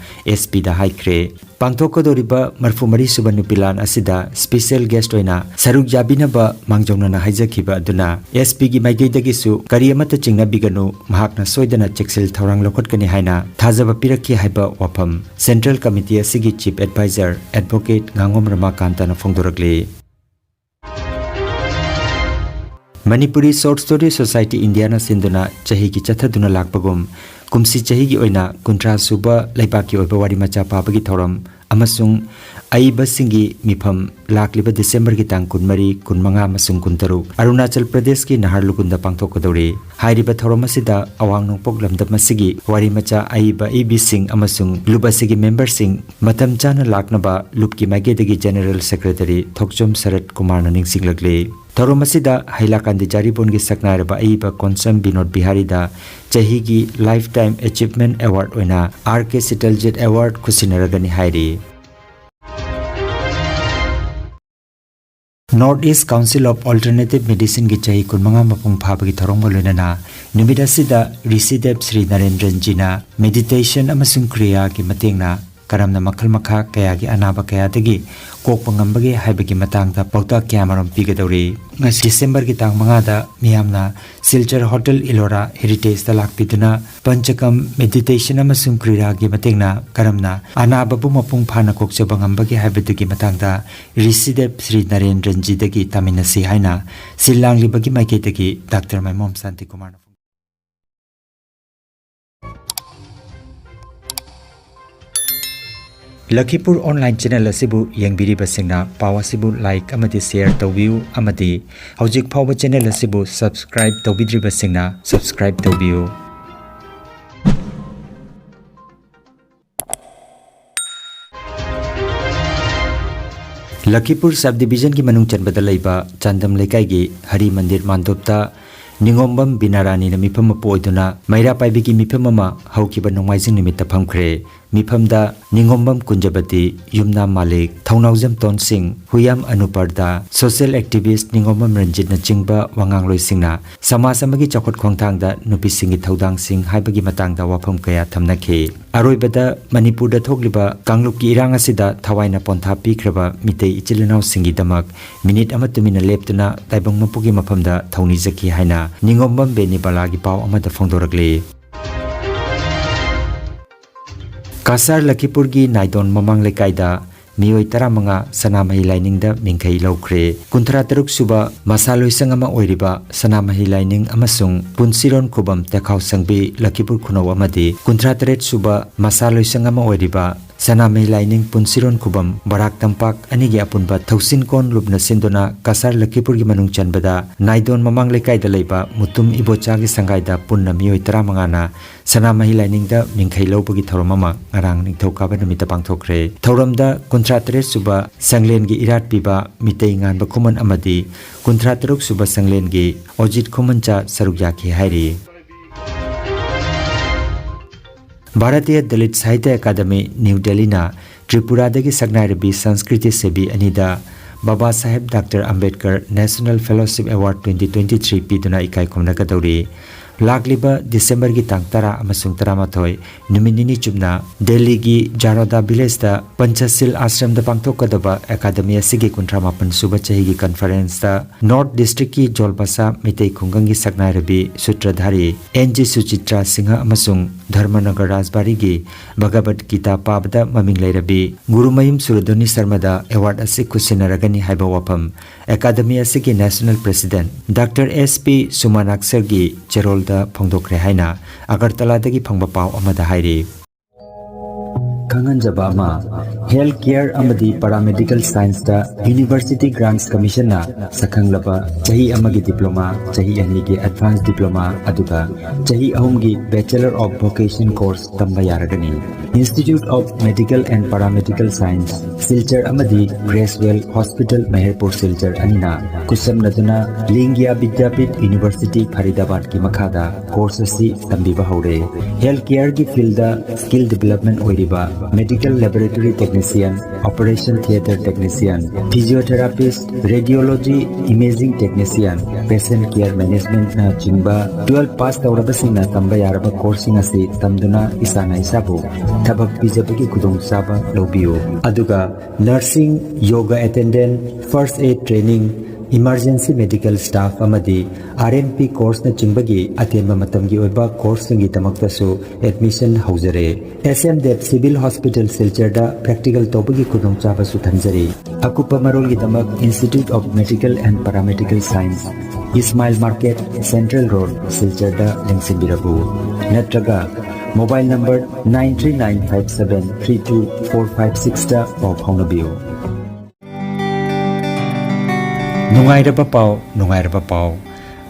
S P ꯗ ꯍꯥꯏꯈ꯭ꯔꯦ꯫ ꯄꯥꯡꯊꯣꯛꯀꯗꯧꯔꯤꯕ ꯃꯔꯤꯐꯨ ꯃꯔꯤ ꯁꯨꯕ ꯅꯨꯄꯤ ꯂꯥꯟ ꯑꯁꯤꯗ ꯁ꯭ꯄꯦꯁꯤꯌꯦꯜ ꯒꯦꯁ꯭ꯠ ꯑꯣꯏꯅ ꯁꯔꯨꯛ ꯌꯥꯕꯤꯅꯕ ꯃꯥꯡꯖꯧꯅꯅ ꯍꯥꯏꯖꯈꯤꯕ ꯑꯗꯨꯅ S P ꯒꯤ ꯃꯥꯏꯀꯩꯗꯒꯤꯁꯨ ꯀꯔꯤ ꯑꯃꯠꯇ ꯆꯤꯡꯅꯕꯤꯒꯅꯨ, ꯃꯍꯥꯛꯅ ꯁꯣꯏꯗꯅ ꯆꯦꯛꯁꯤꯜ ꯊꯧꯔꯥꯡ ꯂꯧꯈꯠꯀꯅꯤ ꯍꯥꯏꯅ ꯊꯥꯖꯕ ꯄꯤꯔꯛꯈꯤ ꯍꯥꯏꯕ ꯋꯥꯐꯝ ꯁꯦꯟꯇ꯭ꯔꯦꯜ ꯀꯃꯤꯇꯤ ꯑꯁꯤꯒꯤ ꯆꯤꯐ ꯑꯦꯗꯚꯥꯏꯖꯔ ꯑꯦꯗꯚꯣꯀꯦꯠ ꯉꯥꯉꯣꯝ ꯔꯃꯥꯀꯥꯟꯇꯅ ꯐꯣꯡꯗꯣꯔꯛꯂꯤ꯫ ꯃꯅꯤꯄꯨꯔꯤ ꯁꯣꯔꯠ ꯁ꯭ꯇꯣꯔꯤ ꯁꯣꯁꯥꯏꯇꯤ ꯏꯟꯗꯤꯌꯥꯅ ꯁꯤꯟꯗꯨꯅ ꯆꯍꯤꯒꯤ ꯆꯠꯊꯗꯨꯅ ꯂꯥꯛꯄꯒꯨꯝ, ꯀꯨꯝꯁꯤ ꯆꯍꯤꯒꯤ ꯑꯣꯏꯅ ꯀꯨꯟꯊ꯭ꯔꯥ ꯁꯨꯕ ꯂꯩꯕꯥꯛꯀꯤ ꯑꯣꯏꯕ ꯋꯥꯔꯤ ꯃꯆꯥ ꯄꯥꯕꯒꯤ ꯊꯧꯔꯝ ꯑꯃꯁꯨꯡ ꯑꯏꯕꯁꯤꯡꯒꯤ ꯃꯤꯐꯝ ꯂꯥꯛꯂꯤꯕ ꯗꯤꯁꯦꯝꯕꯔꯒꯤ ꯇꯥꯡ ꯀꯨꯟꯃꯔꯤ, ꯀꯨꯟꯃꯉꯥ ꯑꯃꯁꯨꯡ ꯀꯨꯟꯇꯔꯨꯛ ꯑꯔꯨꯅꯥꯆꯜ ꯄ꯭ꯔꯗꯦꯁꯀꯤ ꯅꯍꯥꯔꯂꯨꯒꯨꯟꯗ ꯄꯥꯡꯊꯣꯛꯀꯗꯧꯔꯤ꯫ ꯍꯥꯏꯔꯤꯕ ꯊꯧꯔꯝ ꯑꯁꯤꯗ ꯑꯋꯥꯡ ꯅꯣꯡꯄꯣꯛ ꯂꯝꯗꯝ ꯑꯁꯤꯒꯤ ꯋꯥꯔꯤ ꯃꯆꯥ ꯑꯏꯕ ꯑꯏꯕꯤꯁꯤꯡ ꯑꯃꯁꯨꯡ ꯂꯨꯞ ꯑꯁꯤꯒꯤ ꯃꯦꯝꯕꯔꯁꯤꯡ ꯃꯇꯝ ꯆꯥꯅ ꯂꯥꯛꯅꯕ ꯂꯨꯞꯀꯤ ꯃꯥꯏꯀꯩꯗꯒꯤ ꯖꯦꯅꯔꯦꯜ ꯁꯦꯀ꯭ꯔꯦꯇꯔꯤ ꯊꯣꯛꯆꯣꯝ ꯁꯔꯠ ꯀꯨꯃꯥꯔꯅ ꯅꯤꯡꯁꯤꯡꯂꯛꯂꯤ꯫ ꯊꯧꯔꯝ ꯑꯁꯤꯗ ꯍꯩꯂꯥꯀꯥꯟꯗꯤ ꯖꯥꯔꯤꯕꯣꯟꯒꯤ ꯁꯛꯅꯥꯏꯔꯕ ꯑꯏꯕ ꯀꯣꯟꯁꯝ ꯕꯤꯅꯣꯗ ꯕꯤꯍꯥꯔꯤꯗ ꯆꯍꯤꯒꯤ ꯂꯥꯏꯐ ꯇꯥꯏꯝ ꯑꯦꯆꯤꯚꯃꯦꯟꯠ ꯑꯦꯋꯥꯔꯗ ꯑꯣꯏꯅ R K ꯁꯤꯇꯜꯖꯤꯠ ꯑꯦꯋꯥꯔꯗ ꯈꯨꯠꯁꯤꯟꯅꯔꯒꯅꯤ ꯍꯥꯏꯔꯤ꯫ North East Council of Alternative Medicineꯒꯤ ꯆꯍꯤ ꯀꯨꯟꯃꯉꯥ ꯃꯄꯨꯡ ꯐꯥꯕꯒꯤ ꯊꯧꯔꯝꯒ ꯂꯣꯏꯅꯅ ꯅꯨꯃꯤꯠ ꯑꯁꯤꯗ ꯔꯤꯁꯤꯗꯦꯕ ꯁ꯭ꯔꯤ ꯅꯔꯦꯟꯗ꯭ꯔꯟꯖꯤꯅ ꯃꯦꯗꯤꯇꯦꯁꯟ ꯑꯃꯁꯨꯡ ꯀ꯭ꯔꯤꯌꯥꯒꯤ ꯃꯇꯦꯡꯅ ꯀꯔꯝꯅ ꯃꯈꯜ ꯃꯈꯥ ꯀꯌꯥꯒꯤ ꯑꯅꯥꯕ ꯀꯌꯥꯗꯒꯤ ꯀꯣꯛꯄ ꯉꯝꯕꯒꯦ ꯍꯥꯏꯕꯒꯤ ꯃꯇꯥꯡꯗ ꯄꯥꯎꯇꯥꯛ ꯀꯌꯥꯃꯔꯨꯝ ꯄꯤꯒꯗꯧꯔꯤ꯫ ꯉꯁꯤ ꯗꯤꯁꯦꯝꯕꯔꯒꯤ ꯇꯥꯡ ꯃꯉꯥꯗ ꯃꯤꯌꯥꯝꯅ ꯁꯤꯜꯆꯔ ꯍꯣꯇꯦꯜ ꯏꯂꯣꯔꯥ ꯍꯦꯔꯤꯇꯦꯖꯇ ꯂꯥꯛꯄꯤꯗꯨꯅ ꯄꯟꯆꯀꯝ ꯃꯦꯗꯤꯇꯦꯁꯟ ꯑꯃꯁꯨꯡ ꯀ꯭ꯔꯤꯌꯥꯒꯤ ꯃꯇꯦꯡꯅ ꯀꯔꯝꯅ ꯑꯅꯥꯕꯕꯨ ꯃꯄꯨꯡ ꯐꯥꯅ ꯀꯣꯛꯆꯕ ꯉꯝꯕꯒꯦ ꯍꯥꯏꯕꯗꯨꯒꯤ ꯃꯇꯥꯡꯗ ꯔꯤꯁꯤꯗꯦꯕ ꯁ꯭ꯔꯤ ꯅꯔꯦꯟꯗ꯭ꯔꯟꯖꯤꯗꯒꯤ ꯇꯥꯃꯤꯟꯅꯁꯤ ꯍꯥꯏꯅ ꯁꯤꯜ ꯂꯥꯡꯂꯤꯕꯒꯤ ꯃꯥꯏꯀꯩꯗꯒꯤ ꯗꯥꯛꯇꯔ ꯃꯥꯏꯃꯣꯝ ꯁꯥꯟꯇꯤꯀꯨꯃꯥꯔꯅ ꯐꯣꯡꯗꯣꯛꯈꯤ꯫ ꯂꯈꯤꯄꯨꯔ ꯑꯣꯟꯂꯥꯏꯟ ꯆꯦꯅꯦꯜ ꯑꯁꯤꯕꯨ ꯌꯦꯡꯕꯤꯔꯤꯕꯁꯤꯡꯅ ꯄꯥꯎ ꯑꯁꯤꯕꯨ ꯂꯥꯏꯛ ꯑꯃꯗꯤ ꯁꯦꯌꯔ ꯇꯧꯕꯤꯌꯨ ꯑꯃꯗꯤ ꯍꯧꯖꯤꯛ ꯐꯥꯎꯕ ꯆꯦꯅꯦꯜ ꯑꯁꯤꯕꯨ ꯁꯕꯁꯀ꯭ꯔꯥꯏꯕ ꯇꯧꯕꯤꯗ꯭ꯔꯤꯕꯁꯤꯡꯅ ꯁꯕꯁꯀ꯭ꯔꯥꯏꯕ ꯇꯧꯕꯤꯌꯨ꯫ ꯂꯈꯤꯄꯨꯔ ꯁꯕ ꯗꯤꯕꯤꯖꯟꯒꯤ ꯃꯅꯨꯡ ꯆꯟꯕꯗ ꯂꯩꯕ ꯆꯥꯟꯗꯝ ꯂꯩꯀꯥꯏꯒꯤ ꯍꯔꯤ ꯃꯟꯗꯤꯔ ꯃꯥꯟꯗꯣꯞꯇ ꯅꯤꯉꯣꯝꯕꯝ ꯕꯤꯅꯥꯔꯥꯅꯤꯅ ꯃꯤꯐꯝ ꯃꯄꯨ ꯑꯣꯏꯗꯨꯅ ꯃꯩꯔꯥ ꯄꯥꯏꯕꯤꯒꯤ ꯃꯤꯐꯝ ꯑꯃ ꯍꯧꯈꯤꯕ ꯅꯣꯡꯃꯥꯏꯖꯤꯡ ꯅꯨꯃꯤꯠꯇ ꯐꯝꯈ꯭ꯔꯦ꯫ ꯃꯤꯐꯝꯗ ꯅꯤꯉꯣꯝꯕꯝ ꯀꯨꯟꯖꯕꯇꯤ, ꯌꯨꯝꯅꯥꯝ ꯃꯥꯂꯤꯛ, ꯊꯧꯅꯥꯎꯖꯝ ꯇꯣꯟꯁꯤꯡ, ꯍꯨꯌꯥꯝ ꯑꯅꯨꯄꯔꯗꯥ, social activist ꯅꯤꯉꯣꯝꯕꯝ ꯔꯟꯖꯤꯠꯅꯆꯤꯡꯕ ꯋꯥꯉꯥꯡꯂꯣꯏꯁꯤꯡꯅ ꯁꯃꯥꯖ ꯑꯃꯒꯤ ꯆꯥꯎꯈꯠ ꯈꯣꯡꯊꯥꯡꯗ ꯅꯨꯄꯤꯁꯤꯡꯒꯤ ꯊꯧꯗꯥꯡꯁꯤꯡ ꯍꯥꯏꯕꯒꯤ ꯃꯇꯥꯡꯗ ꯋꯥꯐꯝ ꯀꯌꯥ ꯊꯝꯅꯈꯤ꯫ ꯑꯔꯣꯏꯕꯗ ꯃꯅꯤꯄꯨꯔꯗ ꯊꯣꯛꯂꯤꯕ ꯀꯥꯡꯂꯨꯞꯀꯤ ꯏꯔꯥꯡ ꯑꯁꯤꯗ ꯊꯋꯥꯏꯅ ꯄꯣꯟꯊꯥ ꯄꯤꯈ꯭ꯔꯕ ꯃꯤꯇꯩ ꯏꯆꯤꯜ ꯏꯅꯥꯎꯁꯤꯡꯒꯤꯗꯃꯛ ꯃꯤꯅꯤꯠ ꯑꯃ ꯇꯨꯃꯤꯟꯅ ꯂꯦꯞꯇꯨꯅ ꯇꯥꯏꯕꯪ ꯃꯄꯨꯒꯤ ꯃꯐꯝꯗ ꯊꯧꯅꯤꯖꯈꯤ ꯍꯥꯏꯅ ꯅꯤꯉꯣꯝꯕꯝ ꯕꯦꯅꯤꯕꯥꯂꯥꯒꯤ ꯄꯥꯎ ꯑꯃꯗ ꯐꯣꯡꯗꯣꯔꯛꯂꯤ꯫ ꯀꯁꯥꯔ ꯂꯈꯤꯄꯨꯔꯒꯤ ꯅꯥꯏꯗꯣꯟ ꯃꯃꯥꯡ ꯂꯩꯀꯥꯏꯗ ꯃꯤꯑꯣꯏ ꯇꯔꯥꯃꯉꯥ ꯁꯅꯥꯃꯍꯤ ꯂꯥꯏꯅꯤꯡꯗ ꯃꯤꯡꯈꯩ ꯂꯧꯈ꯭ꯔꯦ꯫ ꯀꯨꯟꯊ꯭ꯔꯥ ꯇꯔꯨꯛ ꯁꯨꯕ ꯃꯁꯥ ꯂꯣꯏꯁꯪ ꯑꯃ ꯑꯣꯏꯔꯤꯕ ꯁꯅꯥꯃꯍꯤ ꯂꯥꯏꯅꯤꯡ ꯑꯃꯁꯨꯡ ꯄꯨꯟꯁꯤꯔꯣꯟ ꯈꯨꯕꯝ ꯇꯦꯈꯥꯎ ꯁꯪꯕꯤ ꯂꯈꯤꯄꯨꯔ ꯈꯨꯅꯧ ꯑꯃꯗꯤ ꯀꯨꯟꯊ꯭ꯔꯥ ꯇꯔꯦꯠ ꯁꯨꯕ ꯃꯁꯥ ꯂꯣꯏꯁꯪ ꯑꯃ ꯑꯣꯏꯔꯤꯕ ꯁꯅꯥꯃꯍꯤ ꯂꯥꯏꯅꯤꯡ ꯄꯨꯟꯁꯤꯔꯣꯟ ꯈꯨꯕꯝ ꯕꯔꯥꯛ ꯇꯝꯄꯥꯛ ꯑꯅꯤꯒꯤ ꯑꯄꯨꯟꯕ ꯊꯧꯁꯤꯟ ꯀꯣꯟ ꯂꯨꯞꯅ ꯁꯤꯟꯗꯨꯅ ꯀꯁꯥꯔ ꯂꯈꯤꯄꯨꯔꯒꯤ ꯃꯅꯨꯡ ꯆꯟꯕꯗ ꯅꯥꯏꯗꯣꯟ ꯃꯃꯥꯡ ꯂꯩꯀꯥꯏꯗ ꯂꯩꯕ ꯃꯨꯇꯨꯝ ꯏꯕꯣꯆꯥꯒꯤ ꯁꯪꯒꯥꯏꯗ ꯄꯨꯟꯅ ꯃꯤꯑꯣꯏ ꯇꯔꯥꯃꯉꯥꯅ ꯁꯅꯥꯃꯍꯤ ꯂꯥꯏꯅꯤꯡꯗ ꯃꯤꯡꯈꯩ ꯂꯧꯕꯒꯤ ꯊꯧꯔꯝ ꯑꯃ ꯉꯔꯥꯡ ꯅꯤꯡꯊꯧꯀꯥꯕ ꯅꯨꯃꯤꯠꯇ ꯄꯥꯡꯊꯣꯛꯈ꯭ꯔꯦ꯫ ꯊꯧꯔꯝꯗ ꯀꯨꯟꯊ꯭ꯔꯥ ꯇꯔꯦꯠ ꯁꯨꯕ ꯁꯪꯂꯦꯟꯒꯤ ꯏꯔꯥꯠ ꯄꯤꯕ ꯃꯤꯇꯩ ꯉꯥꯟꯕ ꯈꯨꯃꯟ ꯑꯃꯗꯤ ꯀꯨꯟꯊ꯭ꯔꯥ ꯇꯔꯨꯛ ꯁꯨꯕ ꯁꯪꯂꯦꯟꯒꯤ ꯑꯣꯖꯤꯠ ꯈꯨꯃꯟꯆꯥ ꯁꯔꯨꯛ ꯌꯥꯈꯤ ꯍꯥꯏꯔꯤ꯫ ꯚꯥꯔꯇꯤꯌ ꯗꯂꯤꯠ ꯁꯥꯍꯤꯇ꯭ꯌ ꯑꯦꯀꯥꯗꯃꯤ, ꯅ꯭ꯌꯨ ꯗꯦꯜꯂꯤꯅ ꯇ꯭ꯔꯤꯄꯨꯔꯥꯗꯒꯤ ꯁꯛꯅꯥꯏꯔꯕꯤ ꯁꯪꯁꯀ꯭ꯔꯤꯇꯤ ꯁꯦꯕꯤ ꯑꯅꯤꯗ Baba Saheb doctor Ambedkar national fellowship award twenty twenty three ꯄꯤꯗꯨꯅ ꯏꯀꯥꯏ ꯈꯨꯝꯅꯒꯗꯧꯔꯤ꯫ ꯂꯥꯛꯂꯤꯕ ꯗꯤꯁꯦꯝꯕꯔꯒꯤ ꯇꯥꯡ ꯇꯔꯥ ꯑꯃꯁꯨꯡ ꯇꯔꯥꯃꯥꯊꯣꯏ, ꯅꯨꯃꯤꯠ ꯅꯤꯅꯤ ꯆꯨꯞꯅ ꯗꯦꯜꯂꯤꯒꯤ ꯖꯥꯔꯣꯗꯥ ꯚꯤꯂꯦꯖꯇ ꯄꯟꯆꯁꯤꯜ ꯑꯥꯁ꯭ꯔꯝꯗ ꯄꯥꯡꯊꯣꯛꯀꯗꯕ ꯑꯦꯀꯥꯗꯃꯤ ꯑꯁꯤꯒꯤ ꯀꯨꯟꯊ꯭ꯔꯥ ꯃꯥꯄꯟ ꯁꯨꯕ ꯆꯍꯤꯒꯤ ꯀꯟꯐꯔꯦꯟꯁꯇ ꯅꯣꯔꯠ ꯗꯤꯁꯇ꯭ꯔꯤꯛꯀꯤ ꯖꯣꯜꯕꯁꯥ ꯃꯤꯇꯩ ꯈꯨꯡꯒꯪꯒꯤ ꯁꯛꯅꯥꯏꯔꯕꯤ ꯁꯨꯇ꯭ꯔꯙꯥꯔꯤ ꯑꯦꯟ ꯖꯤ ꯁꯨꯆꯤꯇ꯭ꯔꯥ ꯁꯤꯡꯍ ꯑꯃꯁꯨꯡ ꯙꯔꯃꯅꯒꯔ ꯔꯥꯖꯕꯥꯔꯤꯒꯤ ꯚꯒꯕꯠ ꯒꯤꯇꯥ ꯄꯥꯕꯗ ꯃꯃꯤꯡ ꯂꯩꯔꯕꯤ ꯒꯨꯔꯨꯃꯌꯨꯝ ꯁꯨꯔꯙ꯭ꯋꯅꯤ ꯁꯔꯃꯗ ꯑꯦꯋꯥꯔꯗ ꯑꯁꯤ ꯈꯨꯠꯁꯤꯟꯅꯔꯒꯅꯤ ꯍꯥꯏꯕ ꯋꯥꯐꯝ ꯑꯦꯀꯥꯗꯃꯤ ꯑꯁꯤꯒꯤ national president doctor S P ꯁꯨꯃꯥꯅꯥꯛꯁꯔꯒꯤ ꯆꯦꯔꯣꯜꯗ ꯐꯣꯡꯗꯣꯛꯈ꯭ꯔꯦ ꯍꯥꯏꯅ ꯑꯒꯔꯇꯂꯥꯗꯒꯤ ꯐꯪꯕ ꯄꯥꯎ ꯑꯃꯗ ꯍꯥꯏꯔꯤ꯫ ꯈꯪꯍꯟꯖꯕ ꯑꯃ, Health Care ꯑꯃꯗꯤ Paramedical Scienceꯇ University Grants Commissionꯅ ꯁꯛꯈꯪꯂꯕ ꯆꯍꯤ ꯑꯃꯒꯤ diploma, ꯆꯍꯤ ꯑꯅꯤꯒꯤ advanced diploma, ꯑꯗꯨꯒ ꯆꯍꯤ ꯑꯍꯨꯝꯒꯤ Bachelor of Vocation course ꯇꯝꯕ ꯌꯥꯔꯒꯅꯤ꯫ Institute of Medical and Paramedical Science, Silchar ꯑꯃꯗꯤ Gracewell Hospital, ꯃꯍꯦꯔꯄꯨꯔ, ꯁꯤꯜꯆꯔ ꯑꯅꯤꯅ ꯈꯨꯠꯁꯝꯅꯗꯨꯅ ꯂꯤꯡꯒ꯭ꯌꯥ ꯕꯤꯗ꯭ꯌꯥꯄꯤꯊ University, ꯐꯔꯤꯗꯥꯕꯥꯗꯀꯤ ꯃꯈꯥꯗ course ꯑꯁꯤ ꯇꯝꯕꯤꯕ ꯍꯧꯔꯦ꯫ Health Careꯒꯤ fieldꯗ skill development ꯑꯣꯏꯔꯤꯕ Medical Laboratory Technician, Operation Theatre Technician, Physiotherapist, Radiology Imaging Technician, Patient Care Managementꯅ ꯆꯤꯡꯕ twelve pass ꯇꯧꯔꯕꯁꯤꯡꯅ ꯇꯝꯕ ꯌꯥꯔꯕ courseꯁꯤꯡ ꯑꯁꯤ ꯇꯝꯗꯨꯅ ꯏꯁꯥꯅ ꯏꯁꯥꯕꯨ ꯊꯕꯛ ꯄꯤꯖꯕꯒꯤ ꯈꯨꯗꯣꯡꯆꯥꯕ ꯂꯧꯕꯤꯌꯨ꯫ ꯑꯗꯨꯒ Nursing, Yoga Attendant, First Aid Training, Emergency Medical Staff ꯑꯃꯗꯤ RNP courseꯅꯆꯤꯡꯕꯒꯤ ꯑꯇꯦꯟꯕ ꯃꯇꯝꯒꯤ ꯑꯣꯏꯕ courseꯁꯤꯡꯒꯤꯗꯃꯛꯇꯁꯨ admission ꯍꯧꯖꯔꯦ꯫ S M Dev Civil Hospital, ꯁꯤꯜꯆꯔꯗ practical ꯇꯧꯕꯒꯤ ꯈꯨꯗꯣꯡꯆꯥꯕꯁꯨ ꯊꯝꯖꯔꯤ꯫ ꯑꯀꯨꯞꯄ ꯃꯔꯣꯜꯒꯤꯗꯃꯛ Institute of Medical and Paramedical Science, Ismail Market, Central Road, ꯁꯤꯜꯆꯔꯗ ꯂꯦꯡꯁꯤꯟꯕꯤꯔꯛꯎ꯫ ꯅꯠꯇ꯭ꯔꯒ mobile number nine three nine five seven three two four five sixꯇ ꯄꯥꯎ ꯐꯥꯎꯅꯕꯤꯌꯨ꯫ ꯅꯨꯡꯉꯥꯏꯔꯕ ꯄꯥꯎ, ꯅꯨꯡꯉꯥꯏꯔꯕ ꯄꯥꯎ꯫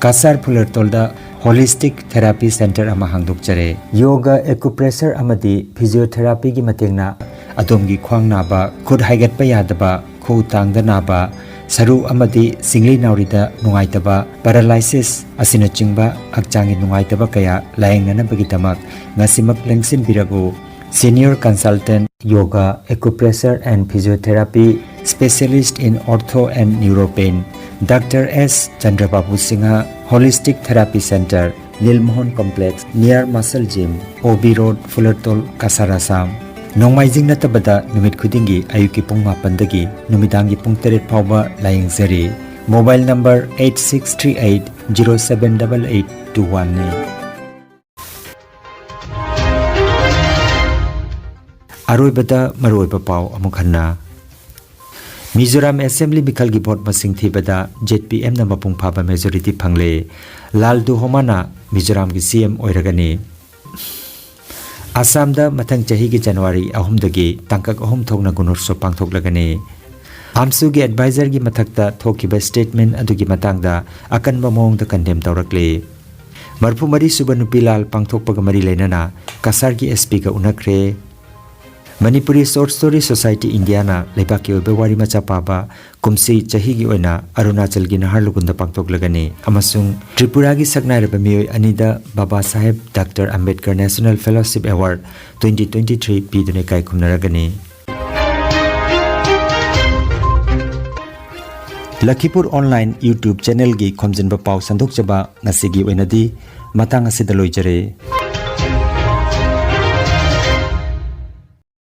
ꯀꯁꯥꯔ ꯐꯨꯂꯔꯇꯣꯜꯗ Holistic Therapy Center ꯑꯃ ꯍꯥꯡꯗꯣꯛꯆꯔꯦ꯫ Yoga, acupressure ꯑꯃꯗꯤ physiotherapyꯒꯤ ꯃꯇꯦꯡꯅ ꯑꯗꯣꯝꯒꯤ ꯈ꯭ꯋꯥꯡ ꯅꯥꯕ, ꯈꯨꯠ ꯍꯥꯏꯒꯠꯄ ꯌꯥꯗꯕ, ꯈꯨꯎ ꯇꯥꯡꯗ ꯅꯥꯕ, ꯁꯔꯨ ꯑꯃꯗꯤ ꯁꯤꯡꯂꯤ ꯅꯥꯎꯔꯤꯗ ꯅꯨꯡꯉꯥꯏꯇꯕ, paralysis ꯑꯁꯤꯅꯆꯤꯡꯕ ꯍꯛꯆꯥꯡꯒꯤ ꯅꯨꯡꯉꯥꯏꯇꯕ ꯀꯌꯥ ꯂꯥꯌꯦꯡꯅꯅꯕꯒꯤꯗꯃꯛ ꯉꯁꯤꯃꯛ ꯂꯦꯡꯁꯤꯟꯕꯤꯔꯛꯎ꯫ Senior Consultant, Yoga, Acupressure and Physiotherapy, Specialist in Ortho and Neuropain, Doctor S Chandrababu Singha, Holistic Therapy Center, Nilmohan Complex, near Muscle Gym, O B Road, Fulartol, Kasar, Assam. ꯅꯣꯡꯃꯥꯏꯖꯤꯡ ꯅꯠꯇꯕꯗ ꯅꯨꯃꯤꯠ ꯈꯨꯗꯤꯡꯒꯤ ꯑꯌꯨꯛꯀꯤ ꯄꯨꯡ ꯃꯥꯄꯟꯗꯒꯤ ꯅꯨꯃꯤꯗꯥꯡꯒꯤ ꯄꯨꯡ ꯇꯔꯦꯠ ꯐꯥꯎꯕ ꯂꯥꯌꯦꯡꯖꯔꯤ꯫ Mobile number eight six three eight zero seven double eight two oneꯅꯤ꯫ ꯑꯔꯣꯏꯕꯗ ꯃꯔꯨꯑꯣꯏꯕ ꯄꯥꯎ ꯑꯃꯨꯛ ꯍꯟꯅ꯫ ꯃꯤꯖꯣꯔꯥꯝ Assembly ꯃꯤꯈꯜꯒꯤ vote ꯃꯁꯤꯡ ꯊꯤꯕꯗ ZPMꯅ ꯃꯄꯨꯡ ꯐꯥꯕ majority ꯐꯪꯂꯦ꯫ ꯂꯥꯜ ꯗꯨꯍꯣꯃꯥꯅ ꯃꯤꯖꯣꯔꯥꯝꯒꯤ CM ꯑꯣꯏꯔꯒꯅꯤ꯫ ꯑꯁꯥꯝꯗ ꯃꯊꯪ ꯆꯍꯤꯒꯤ ꯖꯅꯋꯥꯔꯤ ꯑꯍꯨꯝꯗꯒꯤ ꯇꯥꯡꯀꯛ ꯑꯍꯨꯝ ꯊꯣꯛꯅ ꯒꯨꯅꯣꯠꯁꯣ ꯄꯥꯡꯊꯣꯛꯂꯒꯅꯤ꯫ ꯑꯝꯁꯨꯒꯤ ꯑꯦꯗꯚꯥꯏꯖꯔꯒꯤ ꯃꯊꯛꯇ ꯊꯣꯛꯈꯤꯕ ꯁ꯭ꯇꯦꯠꯃꯦꯟ ꯑꯗꯨꯒꯤ ꯃꯇꯥꯡꯗ ꯑꯀꯟꯕ ꯃꯑꯣꯡꯗ ꯀꯟꯗꯦꯝ ꯇꯧꯔꯛꯂꯤ꯫ ꯃꯔꯤꯐꯨ ꯃꯔꯤ ꯁꯨꯕ ꯅꯨꯄꯤ ꯂꯥꯜ ꯄꯥꯡꯊꯣꯛꯄꯒ ꯃꯔꯤ ꯂꯩꯅꯅ ꯀꯁꯥꯔꯒꯤ ꯑꯦꯁ ꯄꯤꯒ ꯎꯅꯈ꯭ꯔꯦ꯫ ꯃꯅꯤꯄꯨꯔꯤ ꯁꯣꯔꯠ ꯁ꯭ꯇꯣꯔꯤ ꯁꯣꯁꯥꯏꯇꯤ ꯏꯟꯗꯤꯌꯥꯅ ꯂꯩꯕꯥꯛꯀꯤ ꯑꯣꯏꯕ ꯋꯥꯔꯤ ꯃꯆꯥ ꯄꯥꯕ ꯀꯨꯝꯁꯤ ꯆꯍꯤꯒꯤ ꯑꯣꯏꯅ ꯑꯔꯨꯅꯥꯆꯜꯒꯤ ꯅꯍꯥꯔꯂꯨꯒꯨꯟꯗ ꯄꯥꯡꯊꯣꯛꯂꯒꯅꯤ ꯑꯃꯁꯨꯡ ꯇ꯭ꯔꯤꯄꯨꯔꯥꯒꯤ ꯁꯛꯅꯥꯏꯔꯕ ꯃꯤꯑꯣꯏ ꯑꯅꯤꯗ Baba Saheb doctor Ambedkar national fellowship award twenty twenty three ꯄꯤꯗꯨꯅ ꯏꯀꯥꯏ ꯈꯨꯝꯅꯔꯒꯅꯤ꯫ ꯂꯈꯤꯄꯨꯔ ꯑꯣꯟꯂꯥꯏꯟ YouTube ꯆꯦꯅꯦꯜꯒꯤ ꯈꯣꯝꯖꯤꯟꯕ ꯄꯥꯎ ꯁꯟꯗꯣꯛꯆꯕ ꯉꯁꯤꯒꯤ ꯑꯣꯏꯅꯗꯤ ꯃꯇꯥꯡ ꯑꯁꯤꯗ ꯂꯣꯏꯖꯔꯦ꯫